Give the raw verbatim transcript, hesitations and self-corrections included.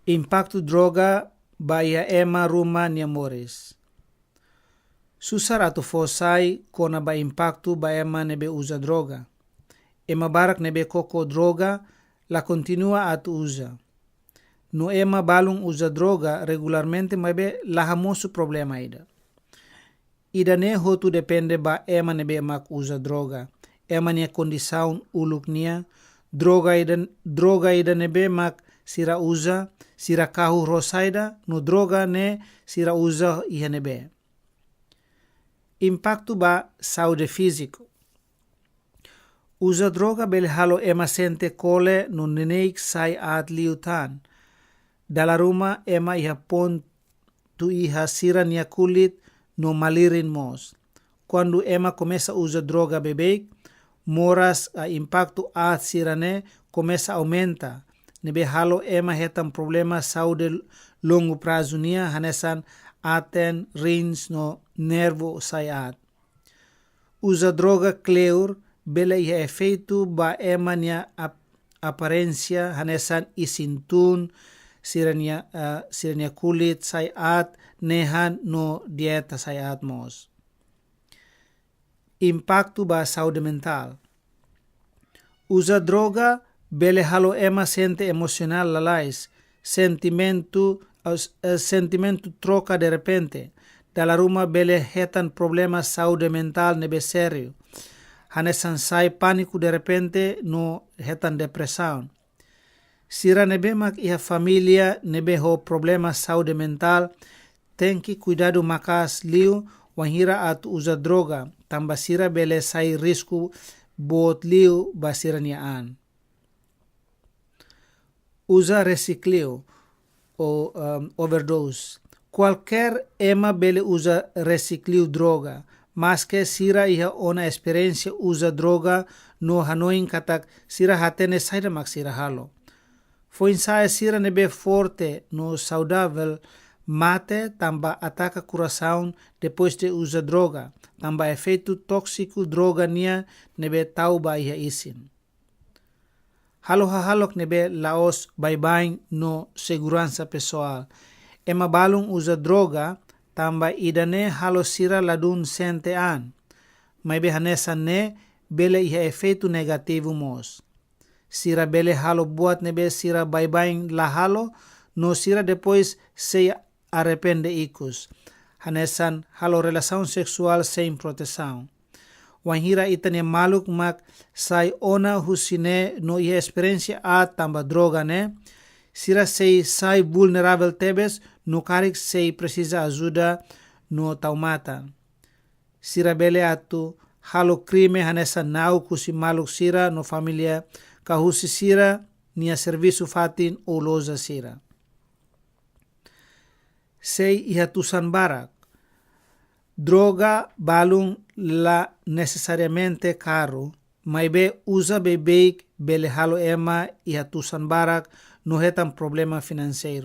Impaktu droga ba iha ema ruma nia moris. Susar atu fó sai kona-ba impaktu ba ema ne'ebé uza droga. Ema barak ne'ebé koko droga la kontinua atu uza. No ema balun uza droga regularmente maibé la hamosu problema ida. Ida-ne'e hotu depende ba ema ne'ebé mak uza droga, ema nia kondisaun uluk nian, droga ida, droga ida ne'ebé mak sira uza, sira kahur ho saida, no droga ne'e sira uza iha ne'ebé. Impaktu ba saúde fíziku. Uza droga bele halo ema sente kole no neineik sai aat liután. Dala ruma ema iha pontu iha sira-nia kulit no malirin mós. Kuandu ema komesa uza droga beibeik, moras ka impaktu aat sira-ne'e komesa aumenta, ne'ebé halo ema hetan problema saúde longu prazu nian hanesan aten, rins no nervu sai aat. Uza droga kleur bele iha efeitu ba ema nia ap-, aparénsia hanesan isin-tun, sira-nia, eh, sira-nia kulit sai aat, nehan no dieta sai aat mós. Impaktu ba saúde mentál. Uza droga bele halo ema sente emosionál lalais, sentimentu, eh, sentimentu troka derrepente, dala ruma bele hetan problema saúde mentál ne'ebé sériu, hanesan sai pániku derrepente no hetan depresaun. Sira ne'ebé mak iha família ne'ebé ho problema saúde mentál, tenke kuidadu maka'as liu wainhira atu uza droga, tanba sira bele sai risku boot liu ba sira-nia an. Uza resíkliu ou, ehm, overdose. Kualkér ema bele uza resíkliu droga, maske sira iha ona esperiénsia uza droga no hanoin katak sira hatene saida mak sira halo. Foin-sa'e sira ne'ebé forte no saudavel mate tanba ataka korasaun depois de uza droga, tanba efeitu tóksiku droga nian ne'ebé tau ba iha isin. Halo hahalok ne'ebé la'ós baibain no seguransa pesoál. Ema balun uza droga tanba ida-ne'e halo sira ladún sente an. Maibé hanesan ne'e bele iha efeitu negativu mós. Sira bele halo buat ne'ebé sira baibain la halo, no sira depois sei arrepende ikus. Hanesan halo relasaun seksuál sein protesaun. Wainhira ita-nia maluk mak sai ona husi ne'e no iha esperiénsia aat tanba droga ne'e, sira sei sai vulneravel tebes no karik sei presiza ajuda no tau matan. Sira bele atu halo krime hanesan na'ok husi maluk sira no família ka husi sira-nia servisu fatin ou loja sira. Sei iha tusan barak. Droga balun la nesesariamente karu, maibé uza beibeik bele halo ema iha tusan barak no hetan problema finanseiru.